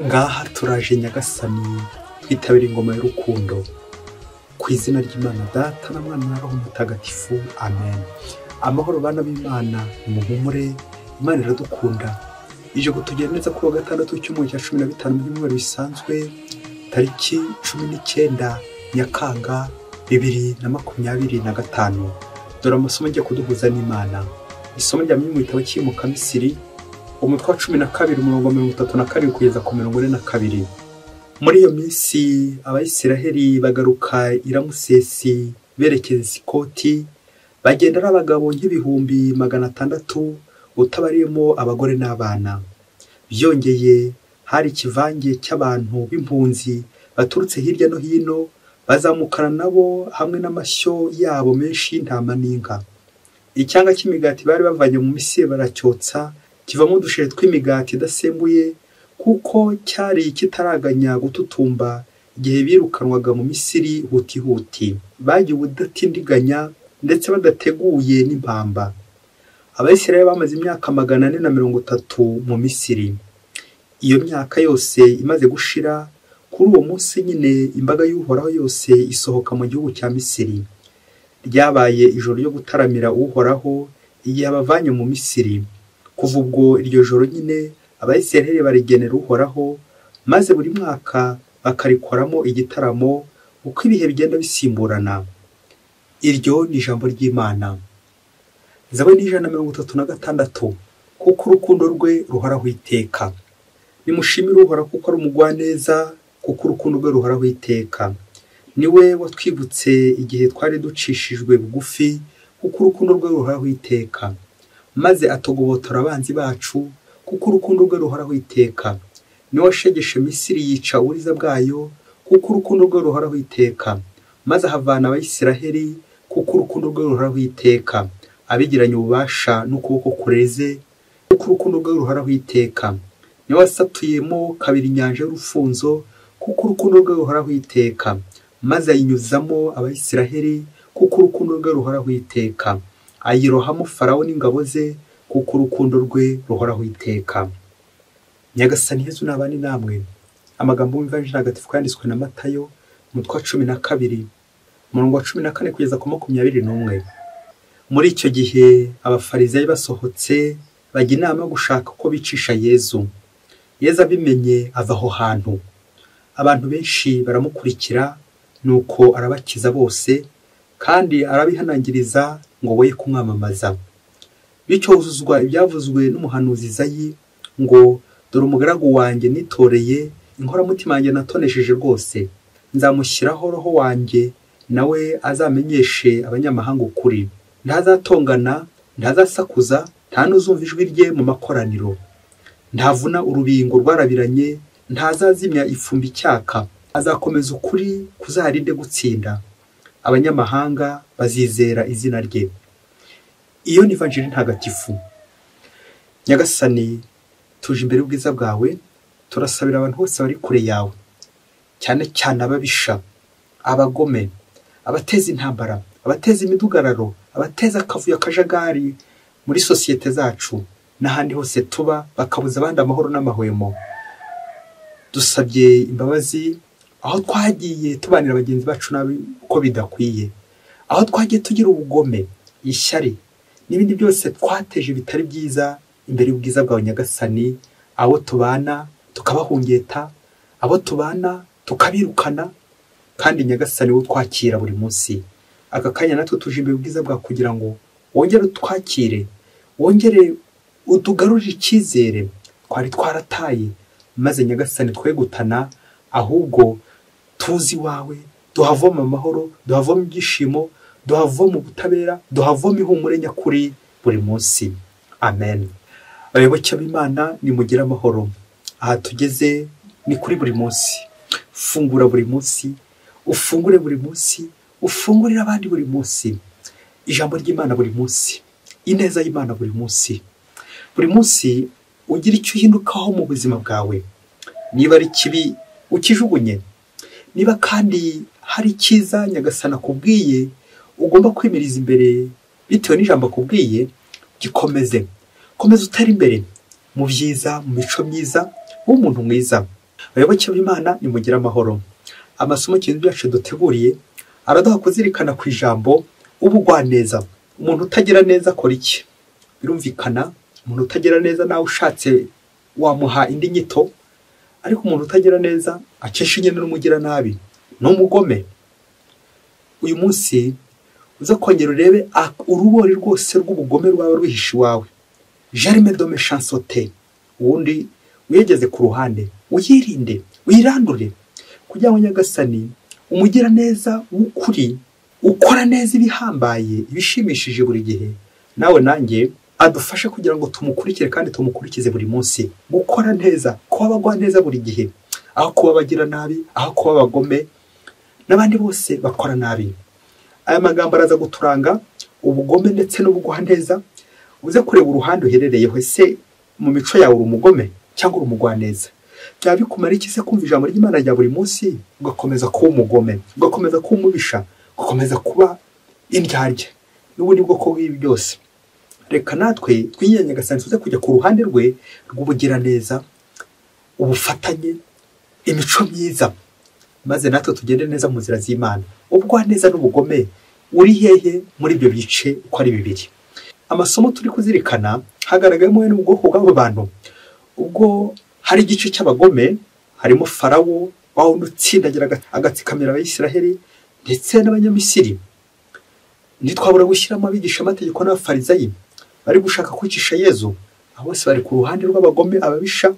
Ngaha turaje Nyagasani, twitabira ingoma y'urukundo. Ku izina ry'Imana Data na Mwana na Roho Mutagatifu, amen. Amahoro bana b'Imana, muhumure, Imana iradukunda. Ije kutugira neza kuri wa gatandatu w'icyumweru cya 15 mu byumweru bisanzwe, tariki 19 Nyakanga 2025. Dore amasomo agiye kuduhuza n'Imana. Isomo rya mu gitabo cy'Imukamisiri, umutwe wa 12 umurongo 37 kugeza ku 42. Muri iyo minsi Abayisiraheli bagaruka i Ramusesi berekeza Sikoti, bagenda ari abagabo nk'ibihumbi 600 utabariyemo abagore n'abana. Byongeye hari ikivange cy'abantu b'impunzi baturutse hirya no hino, bazamukana nabo hamwe n'amashyo yabo menshi y'intama n'inka. Icyanga cy'imigati bari bavanye mu Misiri baracyotsa, kivamo udusheri tw'imigati idasembuye, kuko cyari kitaraganya gututumba igihe birukanwaga mu Misiri huti huti. Bagiye ubudatindiganya ndetse badateguye n'impamba. Abayisiraheli bamaze imyaka 430 mu Misiri. Iyo myaka yose imaze gushira, kuri uwo munsi nyine imbaga y'Uhoraho yose isohoka mu gihugu cya Misiri. Ryabaye ijoro ryo gutaramira Uhoraho igihe abavanye mu Misiri. Kuva ubwo iryo joro nyine Abayisiraheli barigenera Uhoraho, maze buri mwaka bakarikoramo igitaramo uko ibihe bigenda bisimburana. Iryo ni ijambo ry'Imana. Zaburi 136, kuko urukundo rwe ruhoraho iteka. Nimushimire Uhoraho kuko ari umugwaneza, kuko urukundo rwe ruhoraho iteka. Niwe watwibutse igihe twari ducishijwe bugufi, kuko urukundo rwe ruhoraho iteka. Maze atugobotora abanzi bacu, kuko urukundo rwe ruhoraho iteka. Niwe washegeshe Misiri yica uburiza bwayo, kuko urukundo rwe ruhoraho iteka. Maze ahavana Abayisiraheli, kuko urukundo rwe ruhoraho iteka. Abigiranye ububasha n'ukuboko kureze, kuko urukundo rwe ruhoraho iteka. Niwe wasatuyemo kabiri inyanja y'urufunzo, kuko urukundo rwe ruhoraho iteka. Maze ayinyuzamo Abayisiraheli, kuko urukundo rwe ruhoraho iteka. Ayirohamo Farawo n'ingabo ze, kuko urukundo rwe ruhoraho iteka. Nyagasani Yezu nabane namwe. Amagambo y'Ivanjiri Ntagatifu yanditswe na Matayo, umutwe wa 12, umurongo wa 14 kugeza ku 21. Muri icyo gihe Abafarisayo basohotse bajya inama yo gushaka uko bicisha Yezu. Yezu abimenye ava aho hantu. Abantu benshi baramukurikira, nuko arabakiza bose, kandi arabihanangiriza ngo boye kumwamamaza. Bityo huzuzwa ibyavuzwe n'umuhanuzi Izayi ngo: dore umugaragu wanjye nitoreye, inkoramutima yanjye natonesheje rwose, nzamushyiraho roho wanjye, nawe azamenyeshe abanyamahanga ukuri. Ntazatongana, ntazasakuza, nta n'uzumva ijwi rye mu makoraniro. Ntavuna urubingo rwarabiranye, ntazazimya ifumbi icyaka. Azakomeza ukuri kuzarinde gutsinda. Abanyamahanga bazizera izina rye. Iyo ni Ivanjiri Ntagatifu. Nyagasani, tuje imbere y'ubwiza bwawe, turasabira abantu bose bari kure yawe, cyane cyane ababisha, abagome, abateza intambara, abateza imidugararo, abateza akavuyo akajagari muri sosiyete zacu n'ahandi hose tuba, bakabuza abandi amahoro n'amahwemo. Dusabye imbabazi aho twagiye tubanira bagenzi bacu nabi uko bidakwiye, aho twagiye tugira ubugome, ishyari n'ibindi byose twateje bitari byiza imbere y'ubwiza bwawe Nyagasani. Abo tubana tukabahungeta, abo tubana tukabirukana, kandi Nyagasani wo twakira buri munsi. Aka kanya natwe tuje imbere y'ubwiza bwawe kugira ngo wongere utwakire, wongere utugarurire icyizere twari twarataye, maze Nyagasani twe gutana, ahubwo tuzi iwawe, duhavoma amahoro, duhavoma ibyishimo, duhavoma ubutabera, duhavoma ihumure nyakuri buri munsi. Amen. Abayoboke b'Imana, nimugire amahoro. Aha tugeze ni kuri buri munsi. Fungura buri munsi, ufungure buri munsi, ufungurire abandi buri munsi. Ijambo ry'Imana buri munsi, ineza y'Imana buri munsi. Buri munsi ugira icyo uhindukaho mu buzima bwawe. Niba ari kibi ukijugunye, niba kandi hari icyiza Nyagasani akubwiye ugomba kwimiriza imbere bitewe n'ijambo akubwiye, gikomeze. Komeza utere imbere mu byiza, mu mico myiza, w'umuntu mwiza. Abayoboke b'Imana nimugire amahoro. Amasomo kintu yacu duteguriye araduha kuzirikana ku ijambo ubugwaneza. Umuntu utagira neza akora iki? Birumvikana, umuntu utagira neza nawe ushatse wamuha indi nyito, ariko umuntu utagira neza akesha nyine n'umugira nabi, n'umugome. Uyu munsi uza kongera urebe urubori rwose rw'ubugome rwaba rwihishe iwawe. Germe de méchanceté, ubundi uyegeze ku ruhande, uyirinde, uyirandure, kugira ngo Nyagasani umugira neza w'ukuri, ukora neza ibihambaye, ibishimishije buri gihe, nawe nanjye adufashe kugira ngo tumukurikire kandi tumukurikize buri munsi. Gukora neza, kuba abagwa neza buri gihe, aho kuba abagira nabi, aho kuba abagome n'abandi bose bakora nabi. Aya magambo araza guturanga ubugome ndetse n'ubugwa neza. Uze kureba uruhande uherereyeho, ese mu mico yawe uri umugome cyangwa uri umugwaneza? Byaba bikumara iki se kumva ijambo ry'Imana rya buri munsi ugakomeza kuba umugome, ugakomeza kuba umubisha, ugakomeza kuba indyarya n'ubundi bwoko bw'ibi byose? Reka natwe twinginge Nyagasani tuze kujya ku ruhande rwe rw'ubugiraneza, ubufatanye, imico myiza, maze natwe tugende neza mu nzira z'Imana. Ubugwaneza n'ubugome uri hehe muri ibyo bice uko ari bibiri? Amasomo turi kuzirikana hagaragayemo n'ubwoko bw'abo bantu. Ubwo hari igice cy'abagome, harimo Farawo wa wundi utsindagira agatsikamira Abayisiraheli ndetse n'Abanyamisiri. Ntitwabura gushyiramo abigishamategeko n'Abafarizayi bari gushaka kwicisha Yezu. Abo bose bari ku ruhande rw'abagome, ababisha,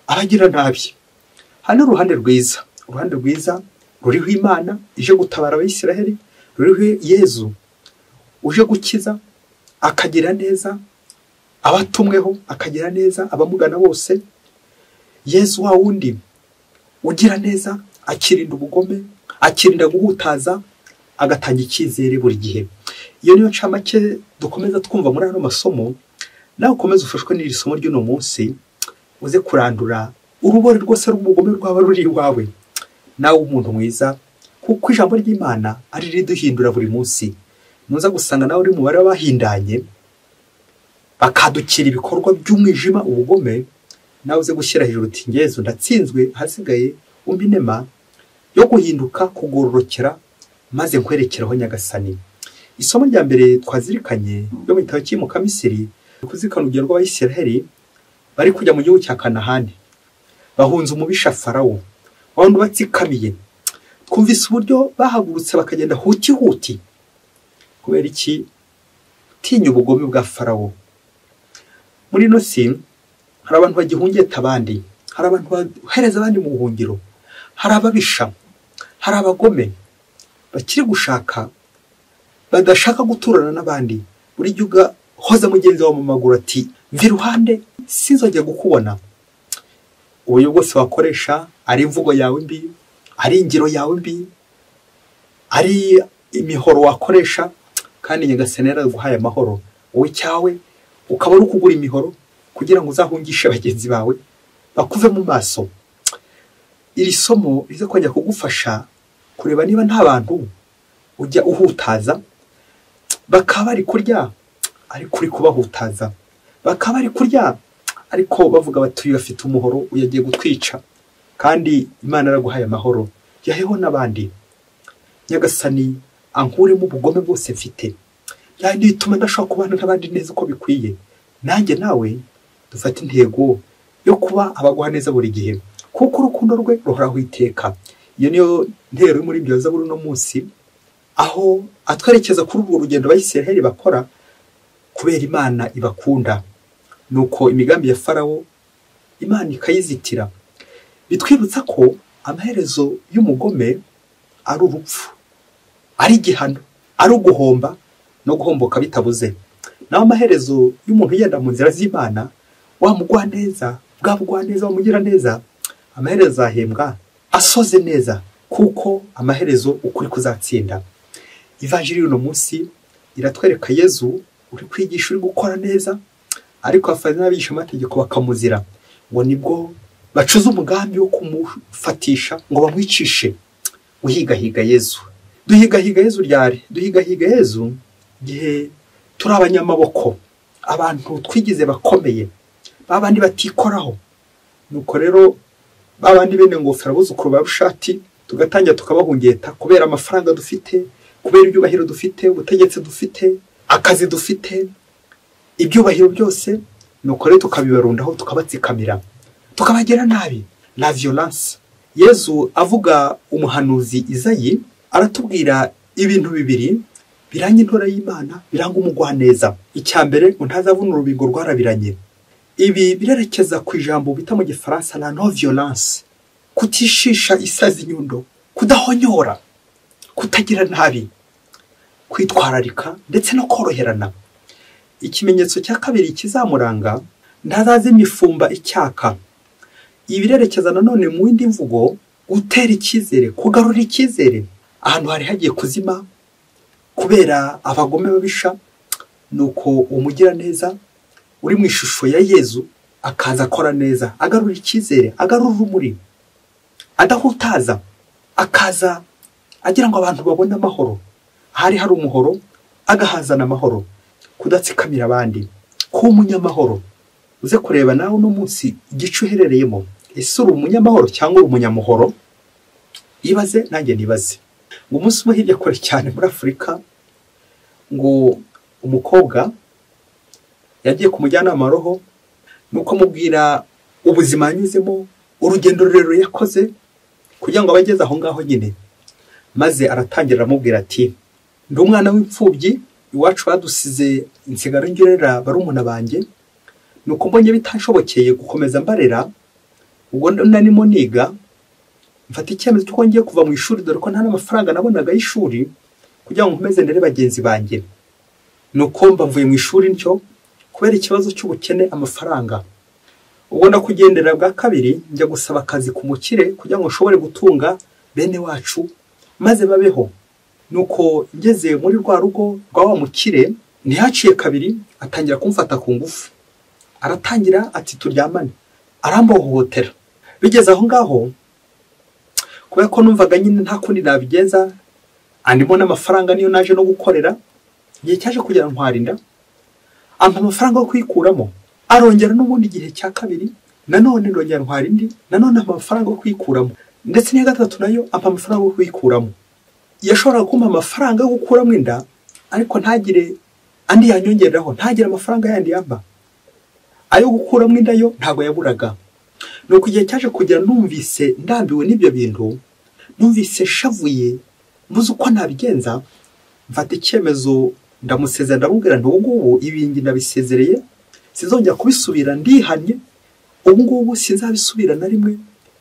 abagira nabi. Hano uruhande rwiza, uruhande rwiza ruriho Imana ije gutabara Abayisiraheli, ruriho Yezu uje gukiza, akagira neza abatumweho, akagira neza abamugana bose. Yezu wa wundi ugira neza, akirinda ubugome, akirinda guhutaza, agatanga icyizere buri gihe. Iyo niyo ncamake dukomeza twumva muri ano masomo. Nawe ukomeze ufashwe n'iri somo ry'uno munsi, uze kurandura urubori rwose rw'ubugome rwaba ruri iwawe, nawe umuntu mwiza, kuko ijambo ry'Imana ari riduhindura buri munsi. Nuza gusanga nawe uri mu bari bahindanye bakadukira ibikorwa by'umwijima, ubugome, nawe uze gushyira hejuru uti ngezo ndatsinzwe, hasigaye umpa inema yo guhinduka, kugororokera, maze nkwerekeraho Nyagasani. Isomo rya mbere twazirikanye ryo mu gitabo cy'Imukamisiri, kuzirikana urugero rw'Abayisiraheli bari kujya mu gihugu cya Kanahani, bahunze umubisha Farawo wa wundi ubatsikamiye. Twumvise uburyo bahagurutse bakagenda huti huti. Kubera iki? Tinya ubugome bwa Farawo. Muri ino si hari abantu bagihungeta abandi, hari abantu bahereza abandi mu buhungiro, hari ababisha, hari abagome bakiri gushaka, badashaka guturana n'abandi. Buri gihe ugahoza mugenzi wawe mu maguru ati mva iruhande sinzongera gukubona. Uburyo bwose wakoresha, ari imvugo yawe mbi, ari ingiro yawe mbi, ari imihoro wakoresha, kandi Nyagasani yaraguhaye amahoro. Wowe cyawe ukaba uri kugura imihoro kugira ngo uzahungishe bagenzi bawe bakuve mu maso. Iri somo riza kongera kugufasha kureba niba nta bantu ujya uhutaza bakaba bari kurya ariko uri kubahutaza, bakaba bari kurya ariko bavuga bati uyu afite umuhoro, uyu agiye gutwica, kandi Imana yaraguhaye amahoro, yaheho n'abandi. Nyagasani ankuremo ubugome bwose mfite, byandi bituma ndashobora kubana n'abandi neza uko bikwiye. Nanjye nawe dufate intego yo kuba abagwa neza buri gihe, kuko urukundo rwe ruhoraho iteka. Iyo niyo ntero muri ibyo zaburi uno munsi, aho atwerekeza kuri urwo rugendo Abayisiraheli bakora kubera Imana ibakunda. Nuko imigambi ya Farawo Imana ikayizitira. Bitwibutsa ko amaherezo y'umugome ari urupfu, ari igihano, ari uguhomba no guhomboka bitabuze. Naho amaherezo y'umuntu ugenda mu nzira z'Imana, wa mugwaneza, bwa bugwaneza, wa mugira neza, amaherezo ahembwa asoze neza, kuko amaherezo ukuri kuzatsinda. Ivanjiri y'uno munsi iratwereka Yezu uri kwigisha, uri gukora neza, ariko abafarisayo n'abigishamategeko bakamuzira, ngo nibwo bacuze umugambi wo kumufatisha ngo bamwicishe. Uhigahiga Yezu. Duhigahiga Yezu ryari? Duhigahiga Yezu gihe turi abanyamaboko, abantu twigize bakomeye, babandi batikoraho. Nuko rero Babandi bene ngofero abuzukuru ba Bushati, tugatangira tukabahungeta kubera amafaranga dufite, kubera ibyubahiro dufite, ubutegetsi dufite, akazi dufite, ibyubahiro byose. Nuko rero tukabibarundaho, tukabatsikamira, tukabagira nabi, la violence. Yezu avuga umuhanuzi Izayi aratubwira ibintu bibiri biranga intora y'Imana, biranga umugwaneza. Icya mbere, ngo ntazavuna urubingo rwarabiranye. Ibi birerekeza ku ijambo bita mu Gifaransa la non violence, kutishisha isazi inyundo, kudahonyora, kutagira nabi, kwitwararika ndetse no koroherana. Ikimenyetso cya kabiri kizamuranga, ntazaza imifumba icyaka. Ibi birerekeza nanone mu yindi mvugo gutera icyizere, kugarura icyizere ahantu hari hagiye kuzima kubera abagome babisha. Nuko umugiraneza uri mu ishusho ya Yezu akaza akora neza, agarura icyizere, agarura urumuri, adahutaza, akaza agira ngo abantu babone amahoro. Hari hari umuhoro agahazana amahoro, kudatsikamira abandi, kuba umunyamahoro. Uze kureba nawe uno munsi igice uherereyemo, ese uri umunyamahoro cyangwa uri umunyamuhoro? Ibaze nanjye nibaze. Ngo umunsi umwe hirya kure cyane muri Afurika, ngo umukobwa yagiye ku mujyanama roho, nuko amubwira ubuzima yanyuzemo, urugendo rurerure yakoze kugira ngo abageze aho ngaho nyine. Maze aratangira aramubwira ati, ndi umwana w'imfubyi, iwacu badusize insigaro ngirera barumuna banjye, nuko mbonye bitanshobokeye gukomeza mbarera, ubwo narimo niga mfata icyemezo cy'uko ngiye kuva mu ishuri, dore ko nta n'amafaranga nabonaga y'ishuri kugira ngo nkomeze ndere bagenzi banjye. Nuko mba mvuye mu ishuri ntyo kubera ikibazo cy'ubukene amafaranga. Ubwo ndakugendera bwa kabiri njya gusaba akazi ku mukire kugira ngo nshobore gutunga bene wacu maze babeho. Nuko ngeze muri rwa rugo rwa wa mukire, ntihaciye kabiri atangira kumfata ku ngufu. Aratangira ati turyamane, arambohotera. Bigeze aho ngaho, kubera ko numvaga nyine nta kundi nabigenza, andimo n'amafaranga niyo naje no gukorera, igihe cyaje kugira ntwarinda, ampa amafaranga yo kwikuramo. Arongera n'ubundi gihe cya kabiri, nanone ndongera ntwara indi, nanone ampa amafaranga yo kwikuramo, ndetse n'iya gatatu nayo ampa amafaranga yo kwikuramo. Yashoboraga kumpa amafaranga yo gukuramo inda, ariko ntagire andi yanyongereraho, ntagire amafaranga yandi yampa. Ayo gukuramo inda yo ntago yaburaga. Nuko igihe cyaje kugira numvise ndambiwe n'ibyo bintu, numvise shavuye, mbuze uko nabigenza, mfata icyemezo ndamusezera, ndamubwira nti ubu ngubu ibingi ndabisezereye, sinzongera kubisubira, ndihanye, ubu ngubu sinzabisubira na rimwe.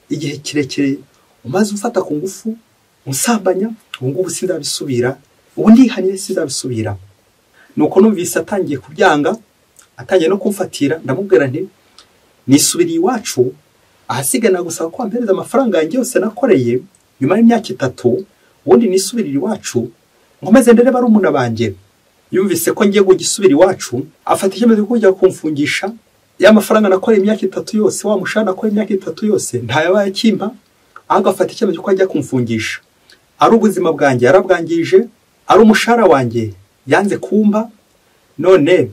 Igihe kirekire umaze umfata ku ngufu unsambanya, ubu ngubu sinzabisubira, ubu ndihanye sinzabisubira. Nuko numvise atangiye kubyanga, atangiye no kumfatira, ndamubwira nti nisubiriye iwacu, ahasigaye nagusaba ko wampereza amafaranga yanjye yose nakoreye nyuma y'imyaka 3, ubundi nisubirire iwacu nkomeze ndere barumuna banjye. Yumvise ko ngiye kugisubira iwacu, afata icyemezo cyo kujya kumfungisha. Ya mafaranga nakoreye imyaka 3 yose, wa mushahara nakoreye imyaka 3 yose ntayabaye akimpa, ahubwo afata icyemezo cyo kujya kumfungisha. Ari ubuzima bwanjye yarabwangije, ari umushahara wanjye yanze kumpa, none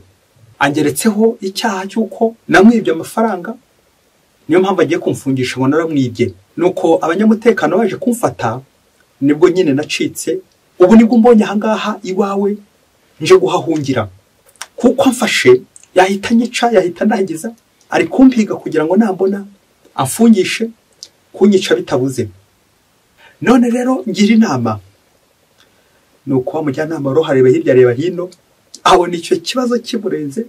angeretseho icyaha cy'uko namwibye amafaranga, niyo mpamvu agiye kumfungisha ngo naramwibye. Nuko abanyamutekano baje kumfata, nibwo nyine nacitse. Ubu nibwo mbonye aha ngaha iwawe nje guhahungira, kuko amfashe yahita nyica, yahita ndagiza, ari kumpiga kugira ngo nambona amfungishe, kunyica bitabuze. None rero ngira inama. Nuko wa mujyanama roho areba hirya areba hino, abona icyo kibazo kimurenze,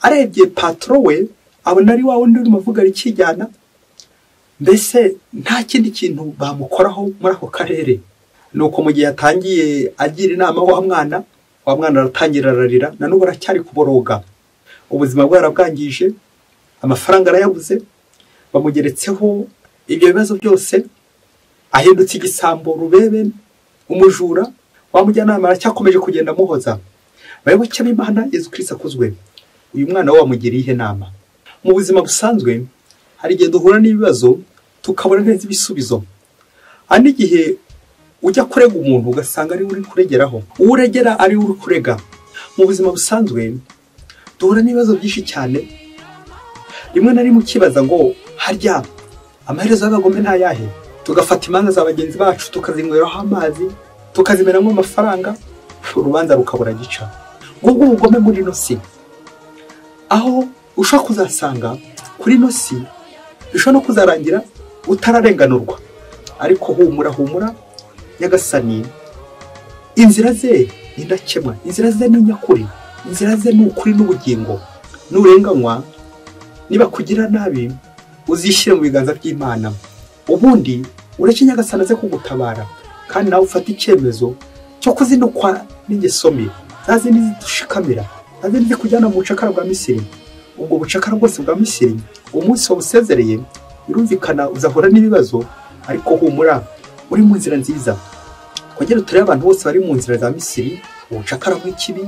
arebye patro we abona ari wa wundi urimo avuga rikijyana, mbese nta kindi kintu bamukoraho muri ako karere. Nuko mu gihe yatangiye agira inama wa mwana aratangira ararira, na n'ubu aracyari kuboroga. Ubuzima bwe yarabwangije, amafaranga arayabuze, bamugeretseho ibyo bibazo byose, ahindutse igisambo rubebe, umujura. Wa mujyanama aracyakomeje kugenda amuhoza. Bayoboke b'Imana, Yezu Kristo akuzwe. Uyu mwana we wamugiriye ihe nama? Mu buzima busanzwe hari igihe duhura n'ibibazo tukabona neza ibisubizo. Hari n'igihe ujya kurega umuntu ugasanga ari uri kuregeraho, uwo uregera ari uri kurega. Mu buzima busanzwe duhura n'ibibazo byinshi cyane, rimwe na rimwe ukibaza ngo harya Amaherezo y'abagome ni ayahe? Tugafata imanza za bagenzi bacu tukazinyweraho amazi, tukazimeramo amafaranga, urubanza rukabura gica. Ngubwo ubugome muri ino si, aho ushobora kuzasanga kuri ino si bishobora no kuzarangira utararenganurwa. Ariko humura humura, Nyagasani inzira ze ni indakemwa, inzira ze ni nyakuri, inzira ze ni ukuri n'ubugingo. Nurenganywa, niba kugira nabi, uzishyire mu biganza by'Imana. Ubundi ureke Nyagasani aze kugutabara, kandi nawe ufate icyemezo cyo kuzinukwa n'ingeso mbi za zindi zidushikamira, za zindi zikujyana mu bucakara bwa Misiri. Ubwo bucakara bwose bwa Misiri, umunsi wabusezereye, birumvikana uzahura n'ibibazo, ariko humura, uri mu nzira nziza. Twongere turebe abantu bose bari mu nzira za Misiri, ubucakara bw'ikibi,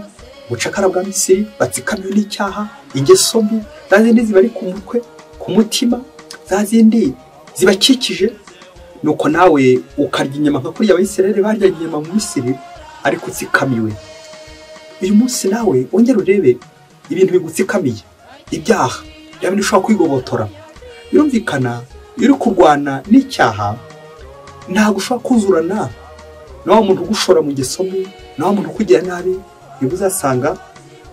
ubucakara bwa Misiri, batsikamiwe n'icyaha, ingeso mbi, za zindi zibari ku mutwe, ku mutima, za zindi zibakikije. Nuko nawe ukarya inyama nka kuriya Abayisiraheli baryaga inyama mu Misiri, ariko utsikamiwe. Uyu munsi nawe wongere urebe ibintu bigutsikamiye, ibyaha bya bindi ushobora kwigobotora. Birumvikana iyo uri kurwana n'icyaha, ntabwo ushobora kuzurana na wa muntu ugushora mu ngeso mbi, na wa muntu ukugira nabi, nibwo uzasanga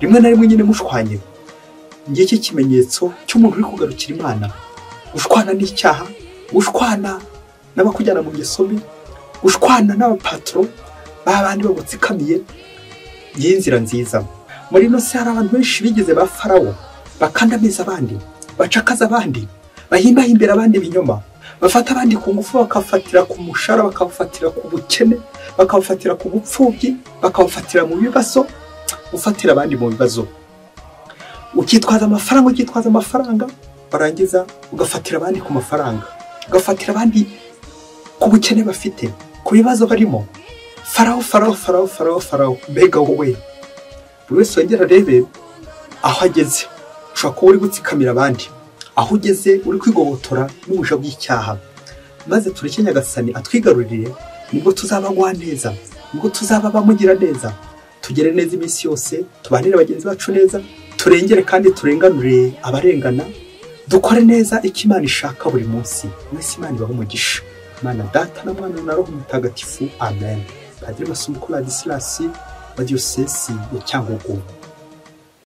rimwe na rimwe nyine mushwanye. Ngiki kimenyetso cy'umuntu uri kugarukira Imana, ushwana n'icyaha, ushwana n'abakujyana mu ngeso mbi, ushwana n'abapatro babandi bagutsikamiye. Ngiyi nzira nziza. Muri ino si hari abantu benshi bigeze ba Farawo, bakandamiza abandi, bacakaza abandi, bahimbahimbira abandi ibinyoma, bafata abandi ku ngufu, bakafatira ku mushara, bakabafatira ku bukene, bakabafatira ku bupfubyi, bakabafatira mu bibazo. Ufatira abandi mu bibazo, ukitwaza amafaranga, ukitwaza amafaranga, barangiza ugafatira abandi ku mafaranga, ugafatira abandi ku bukene bafite, ku bibazo barimo. Farawo, Farawo, Farawo, Farawo, Farawo, mbega wowe! Buri wese wongera arebe aho ageze. Ushobora kuba uri gutsikamira abandi, aho ugeze uri kwigobotora n'ubuja bw'icyaha. Maze tureke Nyagasani atwigarurire, nibwo tuzabagwa neza, nibwo tuzaba bamugira neza. Tugere neza iminsi yose, tubanire bagenzi bacu neza, turengere kandi turenganure abarengana, dukore neza icyo Imana ishaka buri munsi. Mwese Imana ibahe umugisha. Imana Data na Mwana na Roho Mutagatifu. Amen. Padiri Masumbuko Ladislas wa Diyosesi ya Cyangugu.